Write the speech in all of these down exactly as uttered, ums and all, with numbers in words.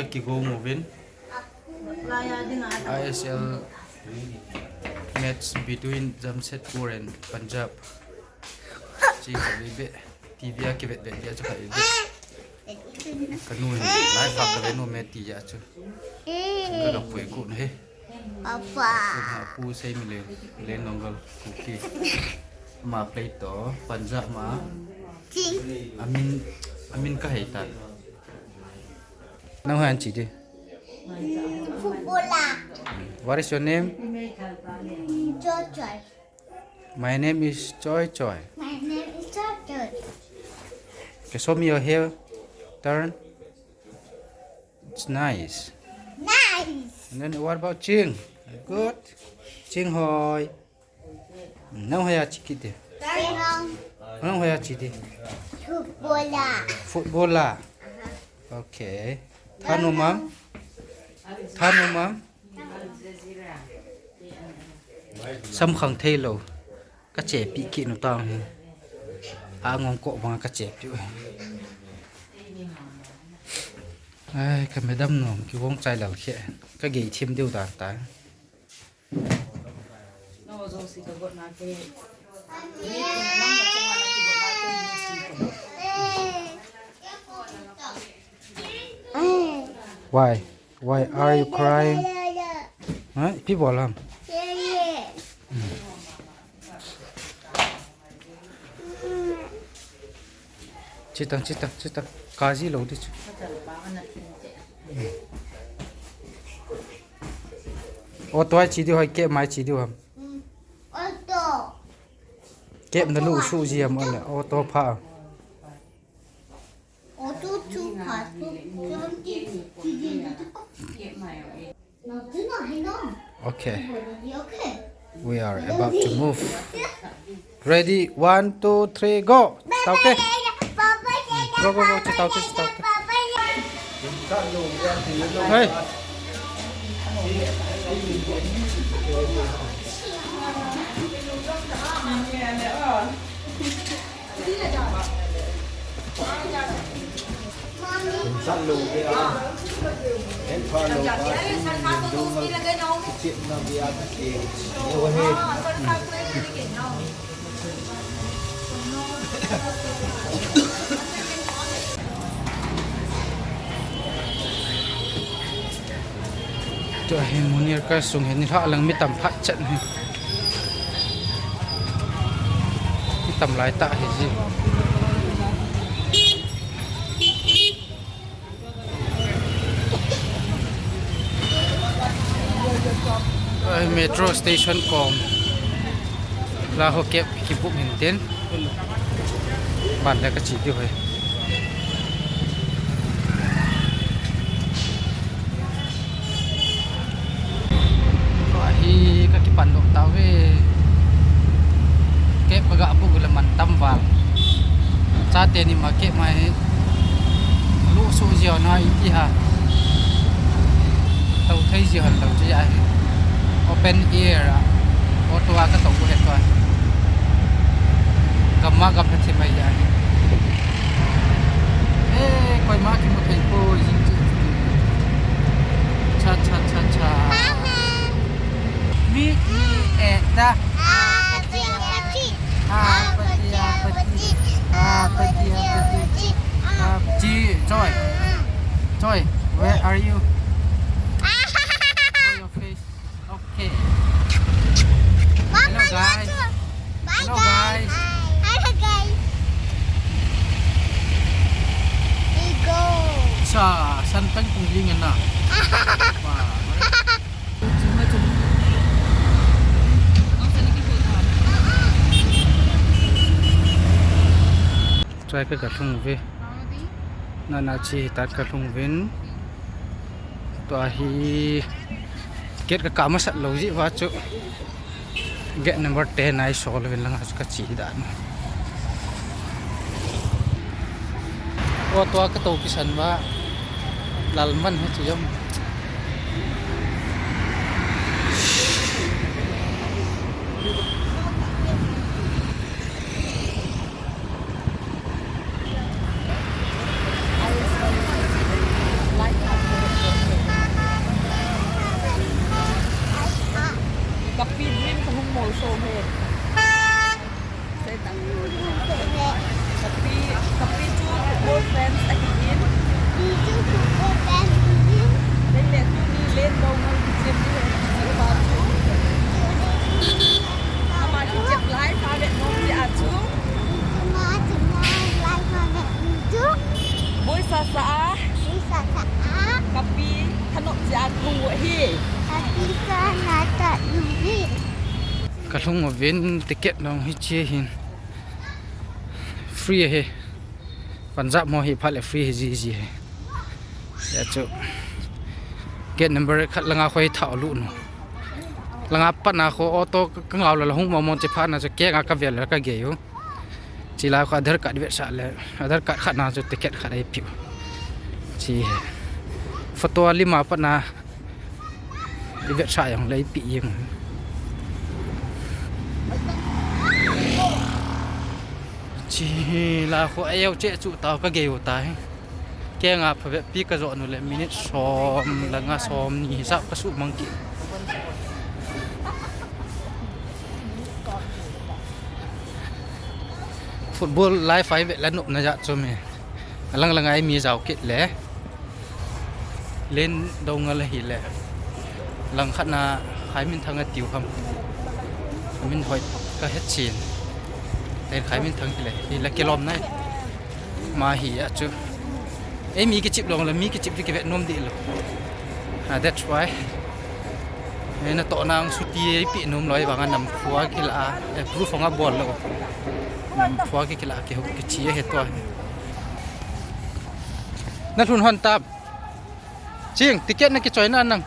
Kigong uvin. I S L match between Jamshedpur and Punjab. Chi ka be be. T V a kivet vet dia chu ka be be. Ka nu hi live a ka ve nom e ti a chu. Ka ga pui ku na he. Papa. Ka pu sei mi le, le nongal Kuki. Ma play to, Punjab ma. Ching. Amin, amin ka hei ta. Nang han chi di. Footballer. What is your name? Joy Joy. My name is Choi Choi. My name is Choi Choi. Okay, show me your hair. Turn. It's nice. Nice. And then what about Ching? Good. Ching Hoi. Nang hoiya chi kit e? Turn. Nang hoiya chi di? Footballer. Footballer. Okay. Thanum am? Thanum am? Sam khang thei lou. Ka chepi kit nu tang hi. A ngong ko bang ka chepi u. Ai, ka madam nom, kigong chai lal khe. Ka gei thim diu dan ta. Why? Why are you crying? Huh? Ipi bol ham? Chitang, chitang, chitang. Kaji lou di chu. O, tua chi diu ham, kep mai chi diu ham. Auto. Kep na lu su ji ham ole. Auto pha. Auto chu pha su. Okay. Okay. We are about to move. Ready, one, two, three, go. Tao te. Go, go, go, chi tao te, chi tao te. Hey. Sat lo ke a, en pha lo ka, in dong lo, chit na ke a, ke, o he. Tua hi Munirka sung hi nilhah lang mi tam phat chet hi. Mi tam lai tah hi ji. Ai, metro station kom. La ho kep kibook hin tin. Ban le ka chi diu hoi. Tua hi ka kipan doh tauve. Kep ka ga book le man tam val. Chate ni ma kep mai. Lu su jio na iti ha. Tau thei jio han lo chu ya hi. Open air a. Auto a ka tau he tua. Gam ma gam pha thi mai ya hi. Eh, koima kimu thei poi jing jing. Cha, cha, cha, cha. Mi, mi, eh, da. Apati, apati. Apati, apati. Apati, apati. Apati. Choi. Choi, where are you? Show your face. Okay. Hello, guys. Hello, guys. Hello, guys. We go. Sa, san peng pung ling na. Wow. Choi ka ka thung ve. Na na chi ta ka thung vin. Tua hi gate ka ka masat lou ji va chu. Gate number ten a i sol vin langa chu ka chi dan. O tua ka to kisan va. Lal man he chu jam. Lhung uvin ticket nong hi che hin. Free ahi. Punjab mo hi phat le free hi ji ji ahi. Ya chu. Gate number khat langa khoi thau lu nu. Langa pat na kho auto ka ngau la hung mo mo che phat na chu ke nga ka vel ka ge u. Chi la kho Aadhaar card vetsah le. Aadhaar card khat na chu ticket khat ei piu. Chi. Photo lima pat na. I vetsah jong le i pi jeng. Chi la kho a eu che chu ta ka ge u ta hi. Ke nga pha ve pi ka jo nu le minute som la nga som ni hisap ka su mang ki. Football live ai ve la nup na ja chu me. Alang lang ai mi jao kit le. Len dong nga la hi le. Lang khat na khai min thang a tiu ham. Min hoi ka het chin. Len khai min thang hi le. Hi la kilom nai. Ma hi a chu. Ei mi kichip long la mi kichip di kivet nom di lo. Ah, that's why. Ei na to nang suti ei pi nom loi vang a nam phua kila. Eh, proof nga bol lo. Nam phua ki kila ki ho kichi he to. Na lhun hon tam. Ching, ticket na kichoi na nang.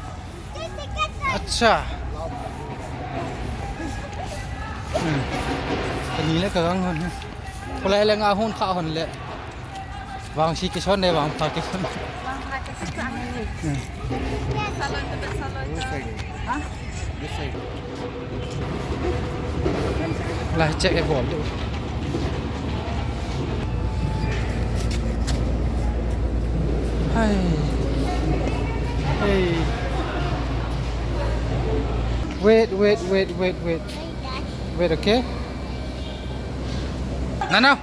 Acha. Hmm. Kani le ka gang hon. Ko le le nga hon kha hon le. Vang si kison le vang pha kison. Vang pha kison. Hmm. Salon, salon. Ha? Lai check e bol du. Hai. Hey. Wait, wait, wait, wait, wait. Wait, okay? No, no.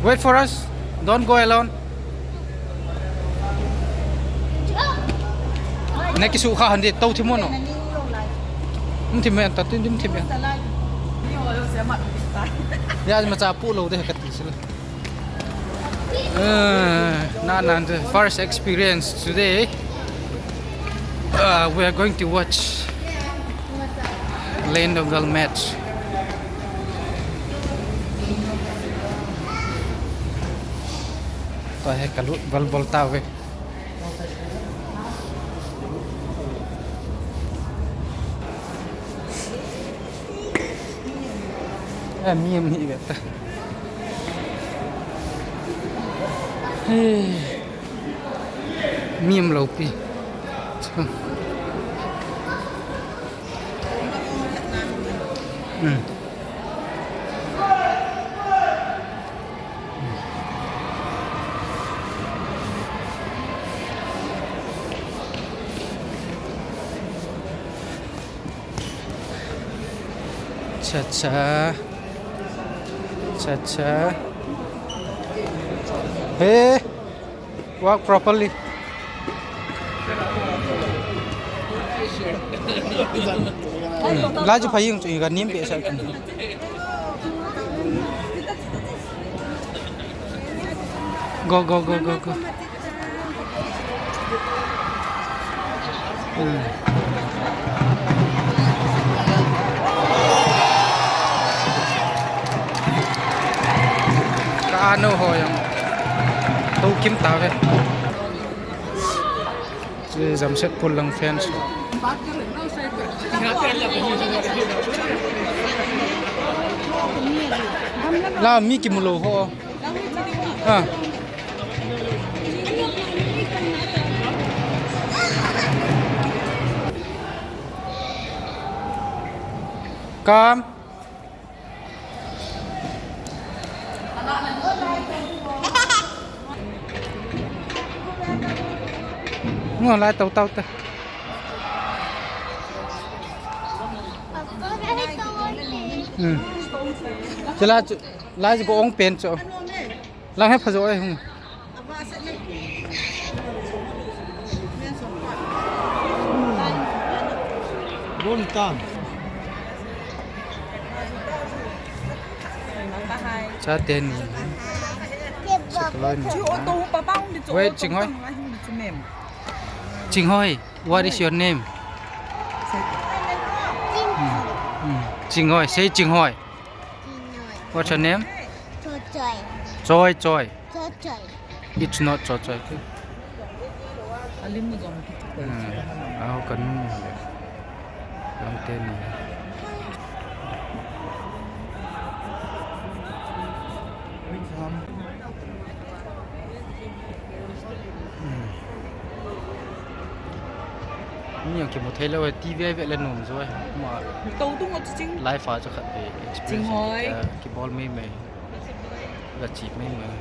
Wait for us. Don't go alone. Na kisu kha hande to thim mo no. Hm thim men ta tin dim thim men. Ya ma cha pu lo de ka ti sila. Uh, na na the first experience today. Uh, we are going to watch Lendongal match. Tua hi ka lut bol bol ta ve. Eh, mi am hi ve ta. Hey. Mi am lo pi. Hmm. Cha cha. Cha cha. Hey. Walk properly. Lai chu phai jing chu ka nim pe sa. Go, go, go, go, go. Hmm. Ka anu ho jong. To kim ta ve. Jamshedpur lang fans. La mi kimu lou ho. Ah. Kam. Ngo lai tau tau ta. Hmm. Chu la chu, lai chu ko ong pen chu. Lang he pha jo e hung. Don tan. Cha ten ni. Wait, Chinghoi. Chinghoi, what is your name? Hmm. Hmm. Chinghoi, say Chinghoi. What's your name? Chochoi. Choi Choi. Chochoi. It's not Chochoi. Hmm. Aho kanu. Long ten. Hmm. Mi jong kimu thei lou e, T V a vet le nom jo e. Ma. Tou tung a chi ching. Live a chu khat ve experience. Chinghoi. Kibol mei mei. Ga chi mei mei.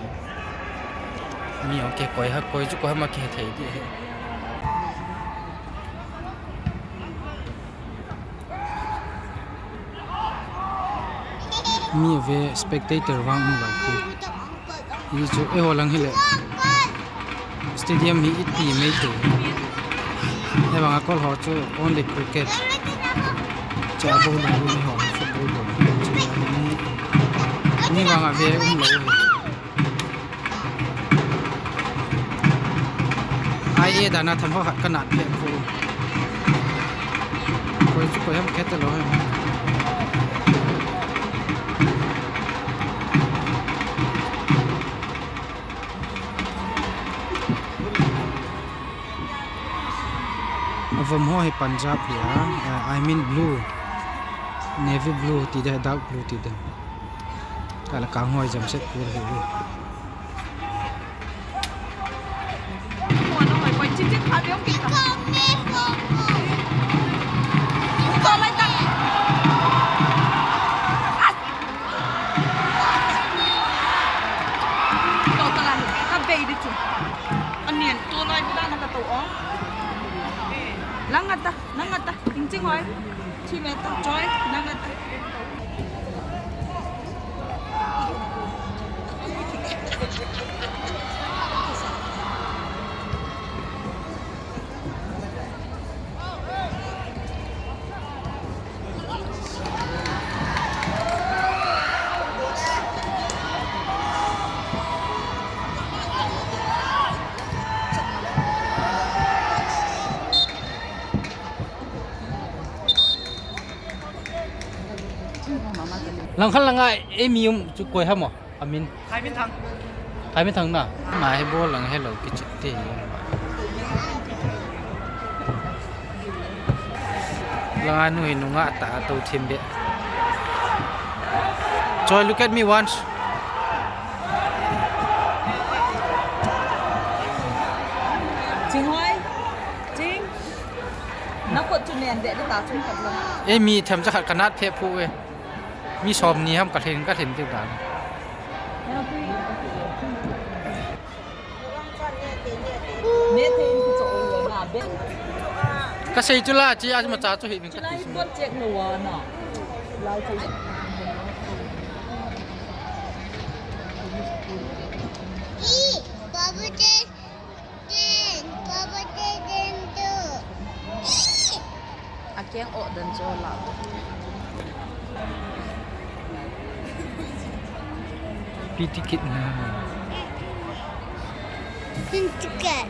Mi jong kikoi ha, koi chu koi ha ma kithei di. Mi ve spectator vang um lou. Hichu eiho lang hile. Stadium hi iti mai thei. Hivang a kol ho chu only cricket. Cha bo lung ni ho football bo. Ni, ni vang a ve um lou. Ai e dana tham ho khat kana pe ko. Koi chu koi ham khet lou ham. Avom ho hi Punjab hi a, uh, I mean blue, navy blue ti de, dark blue ti de. Kala kang hoi Jamshedpur hi. Anian tu noi bila na ka to o. Langata, langata, ting ting oi. Chi me ta choi, langata. Langkhat langa, eh, mi um chu koi ham o. Amin. Khai Min Thang. Khai Min Thang na. Ama hi bol lang hello kichit te. Langa nu hi nunga ta to thim be. Choi, look at me once. Ching hoi. Ching. Na kot chu nen de ta chu khat lo. Eh, mi them cha khat kanat phe phu e. Mi som ni ham ka lhen, ka lhen tiu dan. Ka sei chu la chi a ma cha chu hi min ka ti. Ten, Papa, ten, ten, tu. A keng oh dan chu la. Pi ticket na. Pin ticket.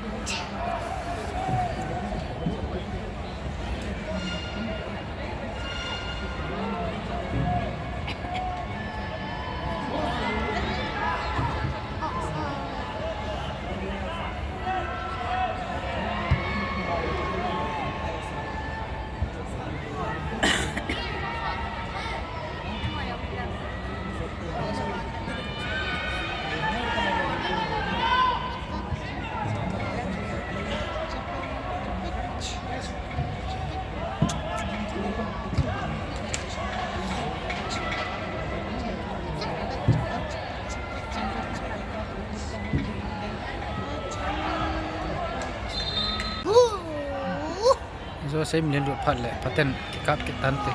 Joseph min lut phat le, phaten kikap kit tante.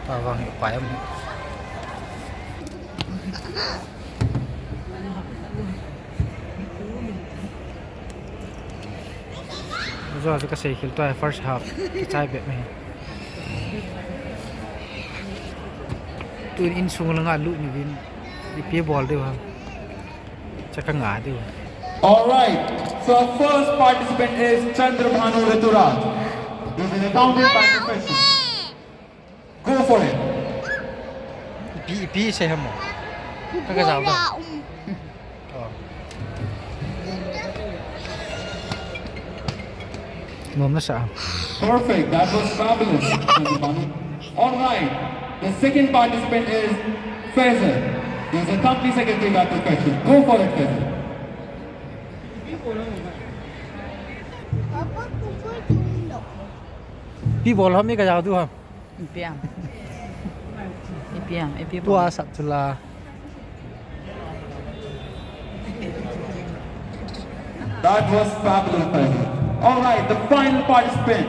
Pa vang hi upai am hi. Jua chu ka sei khel tua first half. Ka chai bet mai. Tun insung langa lut ni vin. Ipi bol deu ham. Cha ka nga deu. All right. So our first participant is Chandrabhanu Rituraj. This is accounted by profession. Go for it. Pi, pi se hamo. Ka ka jao da. Bora um. Oh. Nom na sa. Perfect. That was fabulous. All right. The second participant is Faisal. He's a company secretary by profession. Go for it, Faisal. Pi bol ham, i ka jao tu ham. Ipi ham. Ipi ham, ipi bol. Tua sap chula. That was fabulous, Faisal. All right, the final participant,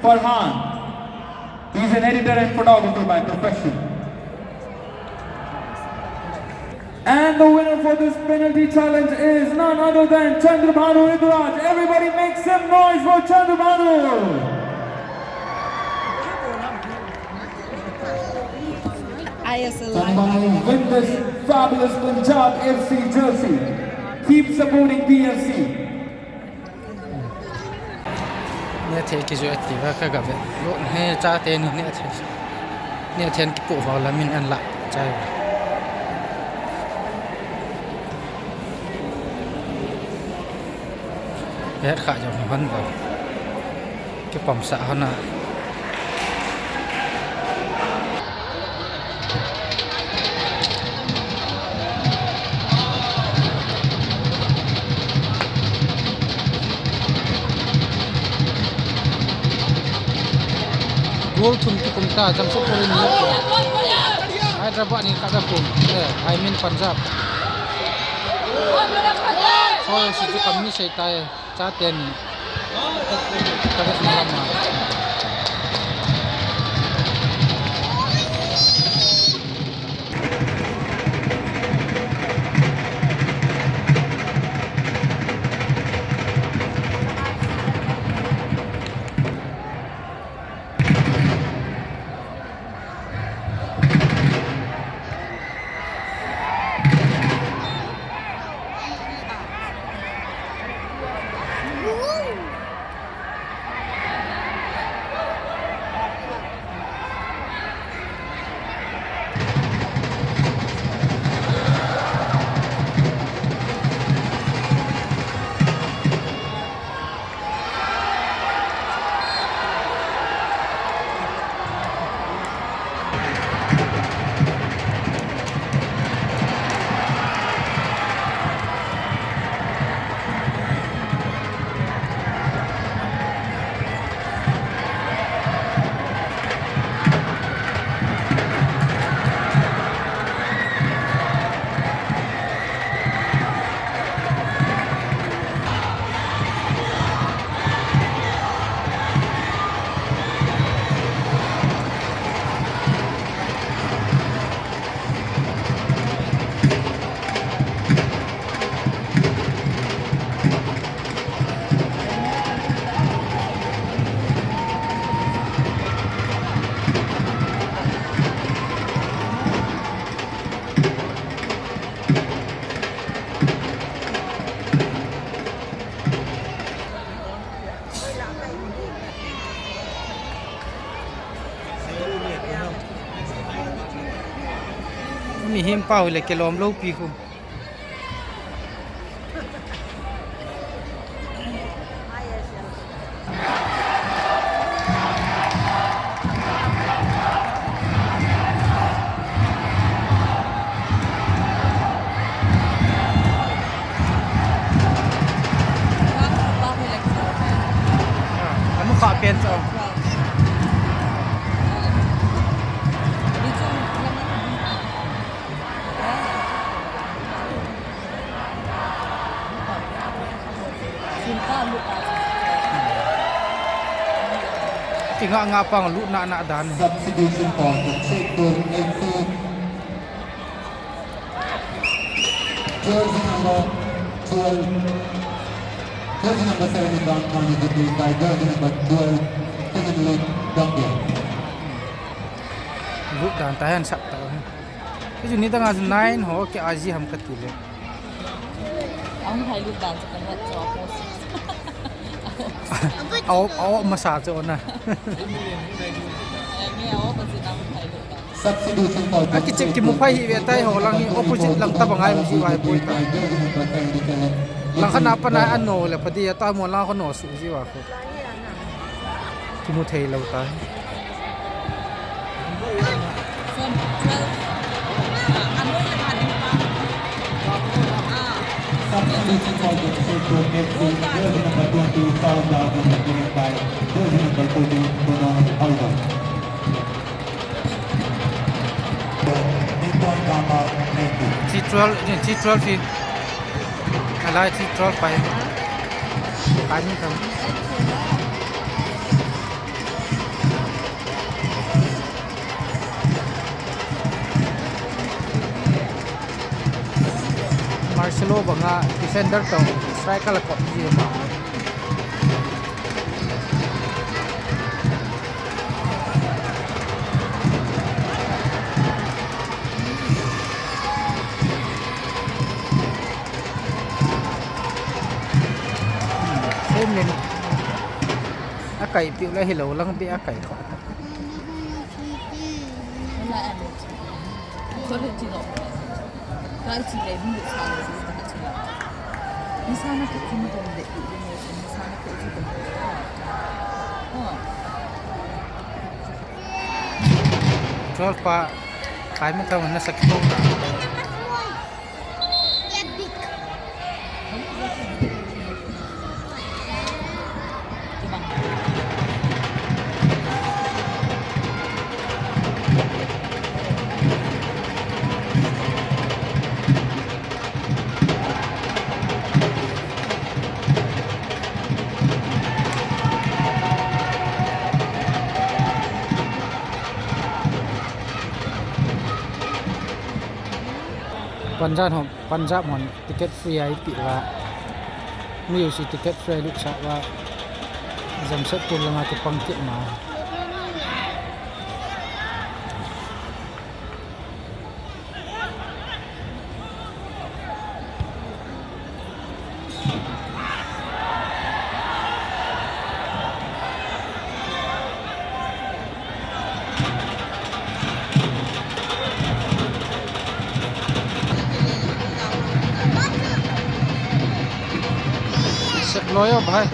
Farhan. He's an editor and photographer by profession. And the winner for this penalty challenge is none other than Chandrabhanu Rituraj. Everybody make some noise for Chandrabhanu. I S L I. Chandrabhanu win this fabulous Punjab F C jersey. Keep supporting P F C. Neh thei kijui ati va ka ga ve. Lo he chate ni neh thei. Neh thei kipu ho la min an la chai. Het kha jong hon va. Kipom sa hon a. Goal thum kikhum ta, Jamshedpur in ni. Hyderabad in khat akhum. Eh, I mean Punjab. Choi, si chu kam ni sei tai. Chate ni. Ka vet na lama. Mihem pau le kelom lou pi khu. Anu kha pen cho. Inga nga pang lut na na dan. Substitution for the Chekdor F C. Jersey number twelve. Jersey number seven in Ram Khan is replaced by jersey number twelve, Kevin Lut Dongdia. Lut dan ta han sap ta. Kei chu nidang a nine ho kei a ji ham kati le. Ahung hai lut dan chu ka nat chu a post. Au, au, masa chu na. Eh, nge au, ka ji ahung hai lut dan. Akichep kimu phai hi ve tai ho lang hi opposite lang tabang ai ji vai poi ta. Lang khana pana ano le phadi ta mo lang khano su ji va ko. Kimu thei lo ta. Substitution for the F C, jersey number twenty, foul out, given by jersey number thirty, Bruno Alves. T twelve, T twelve hi. Alai T twelve pai. Kai ni kam. Marcelo banga defender tong striker la kop ji ma. Same name. Akai piu la hilou lang bi akai ko. Twelve pa, kai mo tao na sa kito. Punjab hon, Punjab hon ticket free a ipi uva. Mi u si ticket free a lut sa uva. Jamshedpur langa kipang kit ma. Sek lo yo bhai.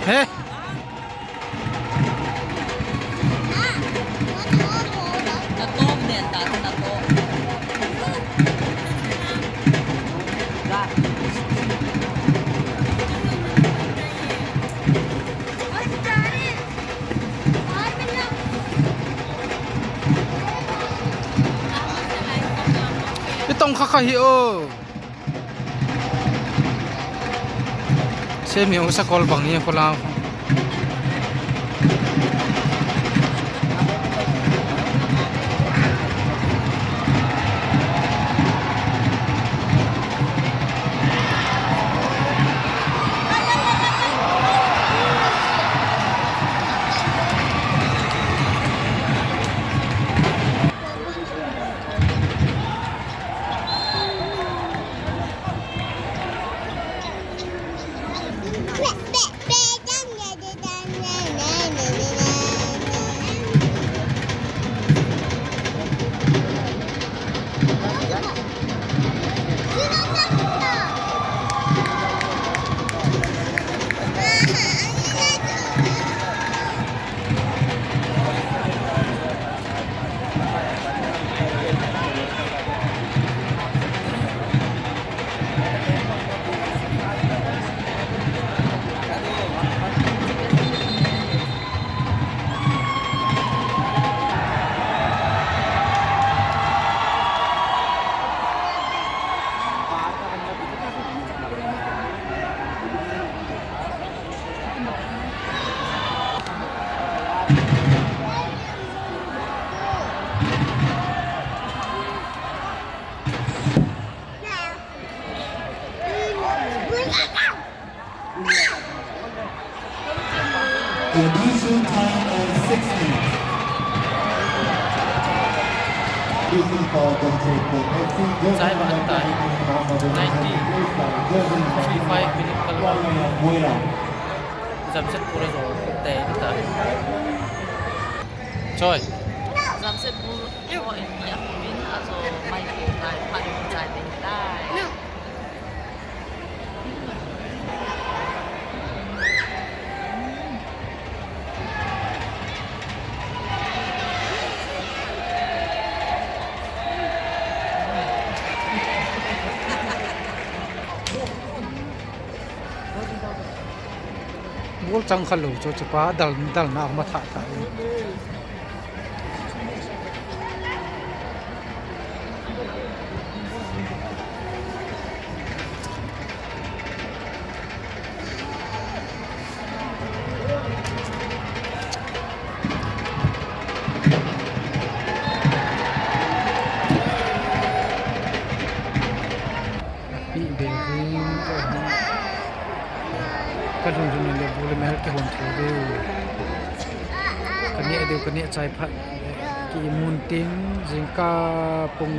He? Itong kha kha hi o. Semi ho sa kol bang ni ko la. Chai ba an tai. Ninety three five minute kal ba. Jamshedpur a jo te tai. Choi. Jamshedpur. Oi, ni a min a jo mai ke tai, pa ni chai te tai. Ball chang kha lou chu, chupa dal, dal na ma tha tha. Pi be vin ka, ka lhun lhun le bu le mel kihon tho diu. Ka neh diu, ka neh chai phat. Ki mun tin, jingkah pung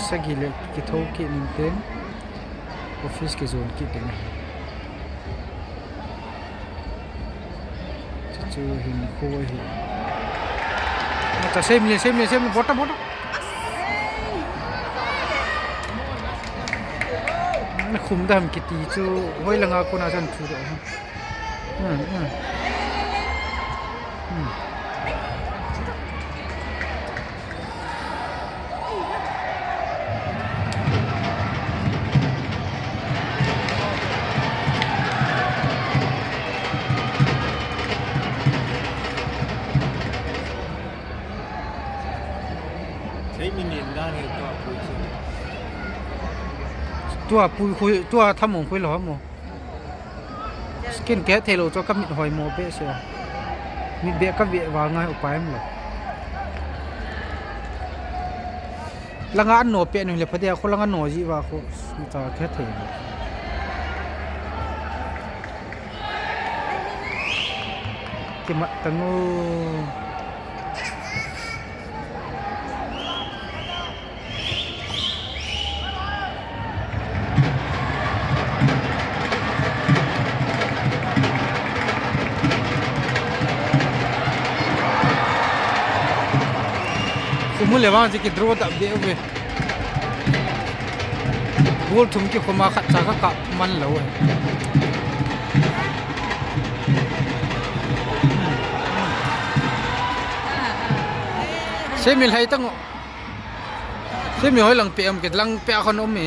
sagi le kitho ki mun tin. Office kijon kit ding ahi. Chu chu hin khu ahi. Acha, same le, same le, same le, bota, bota. Na khum dam kiti chu, hoi langa kona chan thu do. Hmm, hmm. Hmm. Tua pui khu, tua thamong khu lo mo. Skin care thei lou chu ka mit hoi mo behseh a. Mit beh ka beh vang a upai um lou. Langa an no peh nu le pha dia, khu langa no ji va khu, mi ta care thei. Kimat tang u. Khu mu le vang chu ki draw ta be ve. Goal thum kikhum a khat cha ka kap man lou e. Semi lai tang o. Semi hoi lang pe um, ke lang pe a khon um e.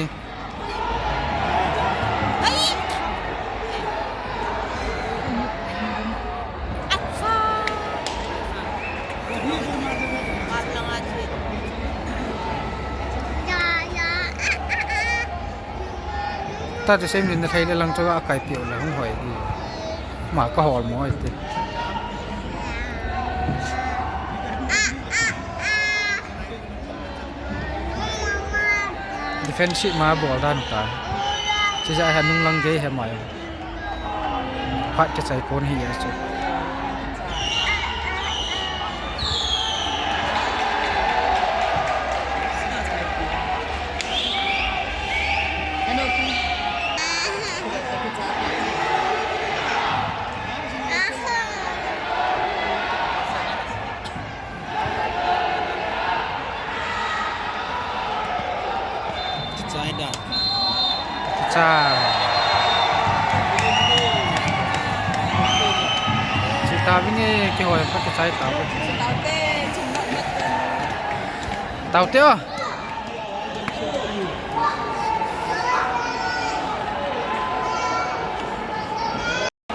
Tate sem lin na thei le lang chu a kai piu le hung hoi di. Ma ka hol mo ai te. Defensive ma bol dan ta. Chi ja ha nung lang gei he mai. Phat kichai kon hi a chu. Kichai da. Kichai. Chi ta vin e, kihoi pha kichai ta. Taute o.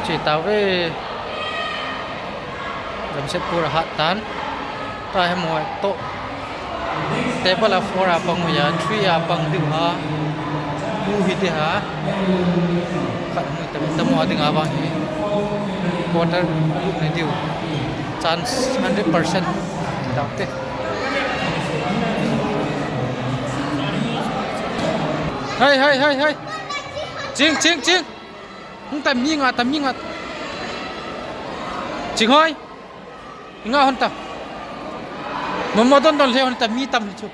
Chi tauve. Jamshedpur a hat tan. Ta he mo to. Table a four a pang ya, three a pang diu ha. Two hi te ha. Khat mo ta, ta mo ding a ba hi. Quarter ne diu. Chance hundred percent. Taute. Hai, hai, hai, hai. Ching, ching, ching. Hung ta mi nga, ta mi nga. Ching hoi. Nga hon ta. Momo don don le hon ta mi tam chu.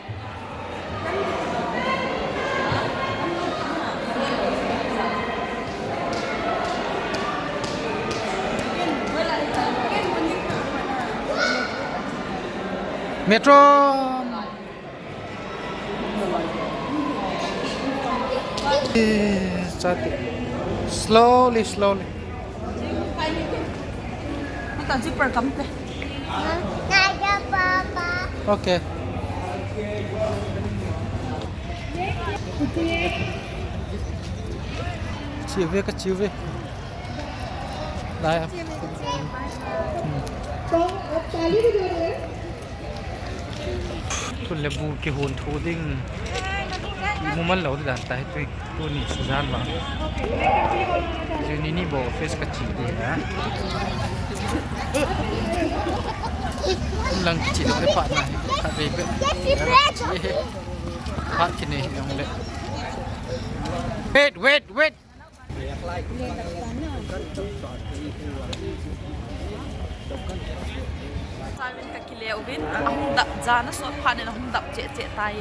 Metro. Eh, chate. Slowly, slowly. Ita zipper kam te. Okay. Chiu ve, ka chiu ve. Lai a. Tun le bu kihon thu ding. Mu man lou dan tai tu, tuni sajan vang. Juni ni bo office ka chi ding a. Lang chi le phat na. Phat ve be. Phat kine hi jong le. Wait, wait, wait. Samin ka kile uvin, ahung dap, jana sot phat in ahung dap cheh cheh tai.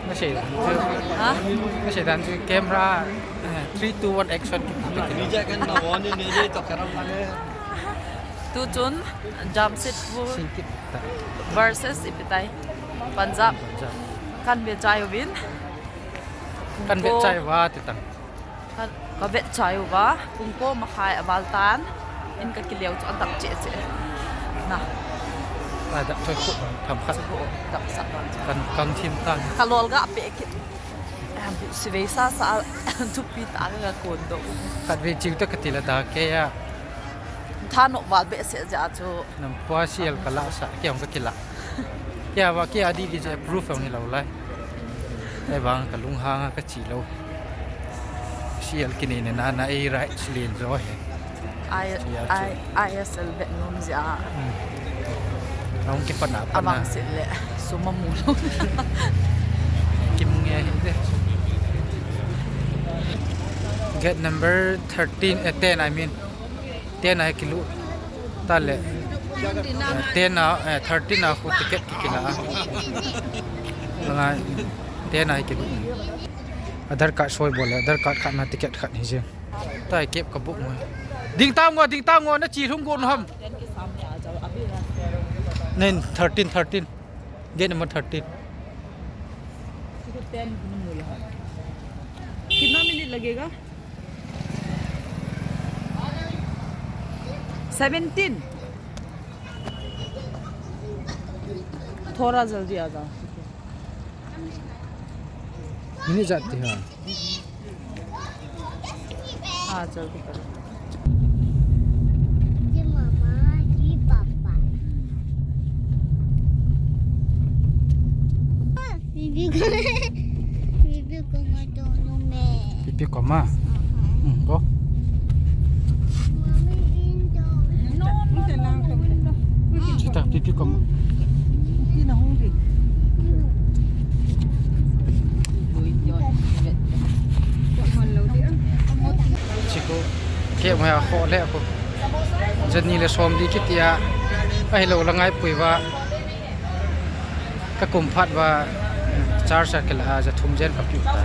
Nasei, nasei dan chu, ha? Nasei dan chu camera, eh, three, two, one, action. Tu chun Jamshedpur versus ipi tai, Punjab. Punjab. Kan ve chai uvin. Kan ve chai uva ti tang. Ka, ka ve chai uva, pung ko makhai a val tan, in ka kile u chu a dap cheh cheh. Na. A dap thoi khu, tham khat. Chu dap sa. Kan, kan thim tan. Ka lol ga pe kit. Em, bu si ve sa sa, thupi ta ka kon do. Khat ve chiu ta ka ti la da ke ya. Tha no val be se ja chu. Nam pua sial ka la sa, ke ong ka kila. Kei a va, kei a di di je proof ang hi lo lai. Ei vang ka lunghang a ka chi lo. Sial kini ne na na ei right lien jo he. I, I, I S L bet nom ja. Hmm. Ang ki pana pana. Abang sil le. Suma mu lo. Ki mu nge hi de. Gate number thirteen, eh, ten, I mean. Ten a hi kilu. Ta le. Eh, ten a, eh, thirteen a khu ticket ki kila. Langa ten a hi kilu. Aadhaar card soi bol le, Aadhaar card khat na ticket khat hi je. Ta hi kep ka book mo. Ding ta ngo, ding ta ngo, na chi lhung gon ham. Nen thirteen, thirteen. Gate number thirteen. कितना मिनट लगेगा? सेवनटीन। थोड़ा जल्दी आ जाओ। मिनट जाती है। हाँ, जल्दी करो। ये मम्मा, ये पापा। बीबी को, बीबी को मैं दोनों में। Pipi koma. Hmm, go. Mami, in the. Chita, pipi koma. Chiko, ke mo ya kho le ko. Jani le som di kitia. Ahilo la ngai pui va. Ka kum phat va, charge a kila a, ja thum jen ka piu ta.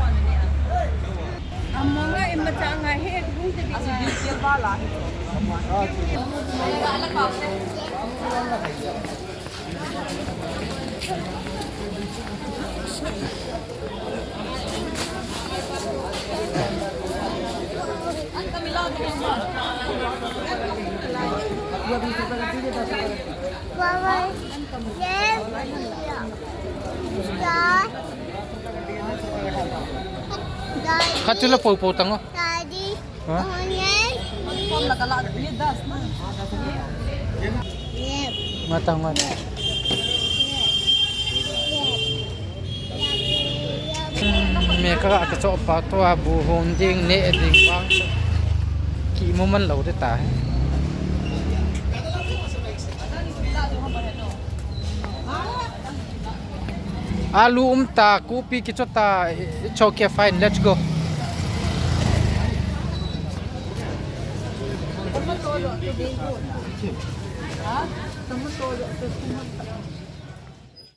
Khat chu la po po tang o. Ha? Matang, matang. Hmm, me ka, ka cho pa to a bu hon ding ne ding bang. Ki mo man lo de ta. Alu um ta, kopi kicho ta, it's okay, fine, let's go.